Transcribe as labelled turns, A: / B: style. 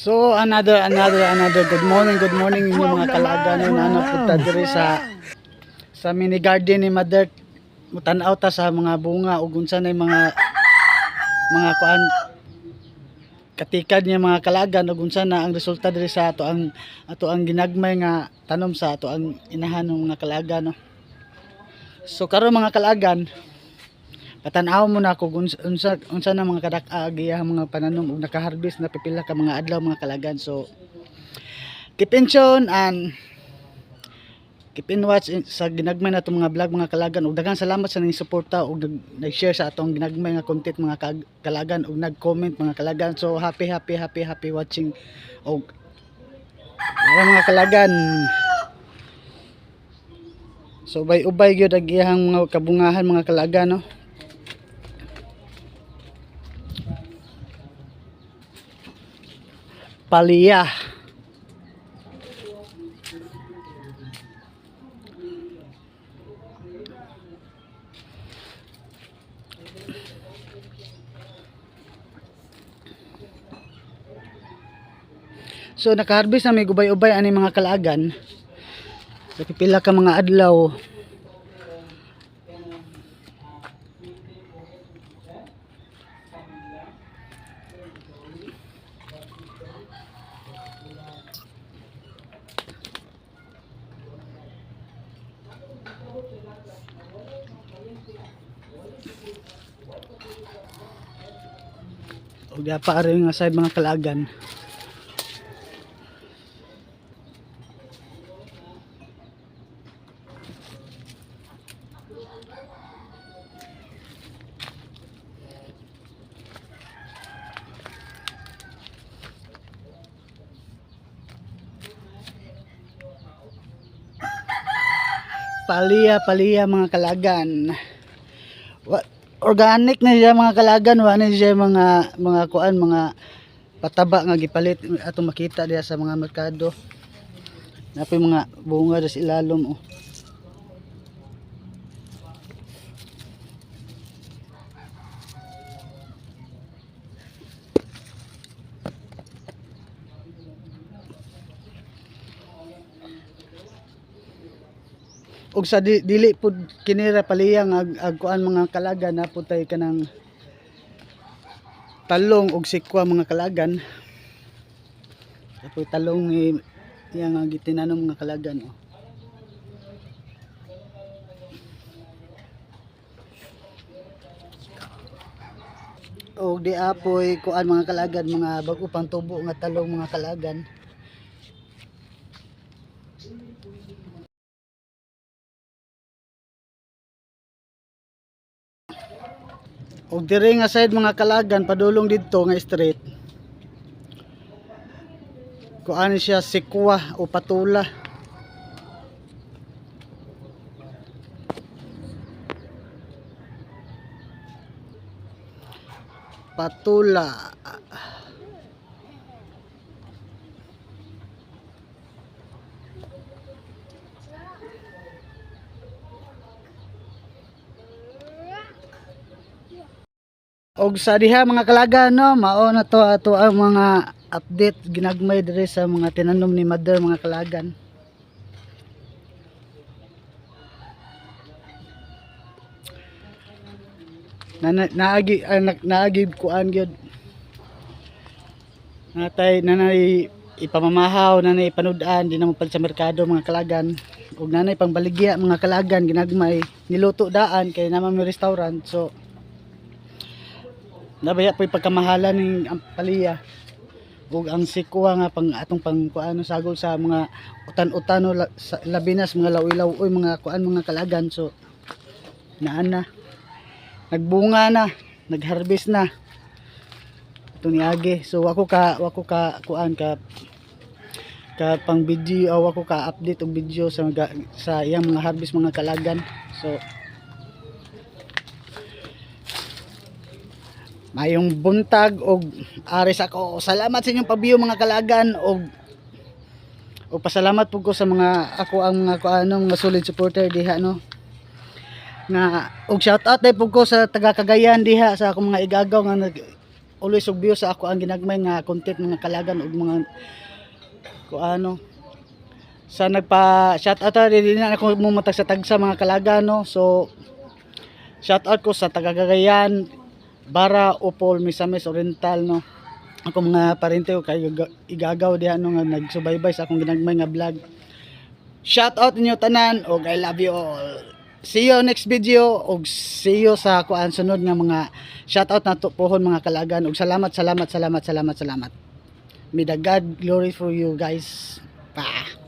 A: So another another another good morning inyo mga kalaga, no, na punta diri sa mini garden ni Mother. Mutan-aw ta sa mga bunga ug unsa nay mga kuan katikad niya, mga kalagan, ug unsa na ang resulta diri sa ato ang ginagmay nga tanom sa ato ang inahan ng mga kalagan, no. So karon, mga kalagan, patan-aw mo na kung unsa unsa, unsa na mga kadak-a ang mga pananom ug nakaharvest na pipila ka mga adlaw, mga kalagan. So keep in tune and keep in watch sa ginagmay na mga vlog, mga kalagan, ug daghang salamat sa ning suporta ug nag-share sa atong ginagmay nga content, mga kalagan, ug nag-comment, mga kalagan. So happy happy happy happy watching og mga kalagan. So ubay-ubay gyud ang iyang mga kabungahan, mga kalagan, no. Palya. So nakaharvest na may gubay-ubay ani, mga kalagan, sa pipila ka mga adlaw. Ug pa rin nga side, mga kalagan. Palya, palya, mga kalagan. Organic na siya, mga kalagan, wa na siya mga kuan, mga pataba nga gipalit atong makita diya sa mga merkado. Napoy mga bunga sa ilalom, oh. Ug sa dili pud kinira palya nga ag kuan, mga kalagan, na pud tay kanang talong ug sikwa, mga kalagan. Apoy talong ni iya nga gitinanom, mga kalagan, oh. Og di apoy kuan, mga kalagan, mga bag-o pang tubo nga talong, mga kalagan. Og diri nga side, mga kalagan, padulong didto nga street. Kuan siya, sikwa o patula. Patula. Og sa diha, mga kalaga, no, mao na to ato ang mga update ginagmay diri sa mga tinanom ni Mother, mga kalagan. Na, naagi naagi kuan gyud. Natay nanay ipamamahaw, nanay ipanudan, di na mo palit sa merkado, mga kalagan. Ug nanay pangbaligya, mga kalagan, ginagmay niluto daan kay naman may restaurant. So nabaya po pagkamahalan ng ang palya ug ang sikwa nga pang atong pang kuano sagol sa mga utan-utano sa labinas mga lawi-lawoy, mga kuan, mga kalagan. So naan na, nagbunga na, nagharvest na ito ni Age. So ako ka kuan ka pang video o ako ka update og video sa iyang mga harvest, mga kalagan. So mayong buntag og aris ako. Salamat sa inyong pag-view, mga kalagan, og pasalamat pud ko sa mga ako ang mga kuano, mga solid supporter diha, no, nga og shout out dai pud ko sa taga Cagayan diha sa akong mga igagaw nga nag always og view sa ako ang ginagmay nga content, mga kalagan, ug mga kuano sa nagpa shout out dili na ako mo matag sa tagsa, mga kalaga, no. So shout out ko sa taga Cagayan, Bara, Opol, Misamis Oriental, no, ako mga parente ko kay igagaw diha, no, nga nagsubaybay sa akong ginagmay nga vlog. Shout out ninyo tanan og I love you all. See you next video og see you sa kuan sunod nga mga shout out nato pohon, mga kalagan, og salamat, salamat, salamat, salamat, salamat. May the God glory for you guys pa.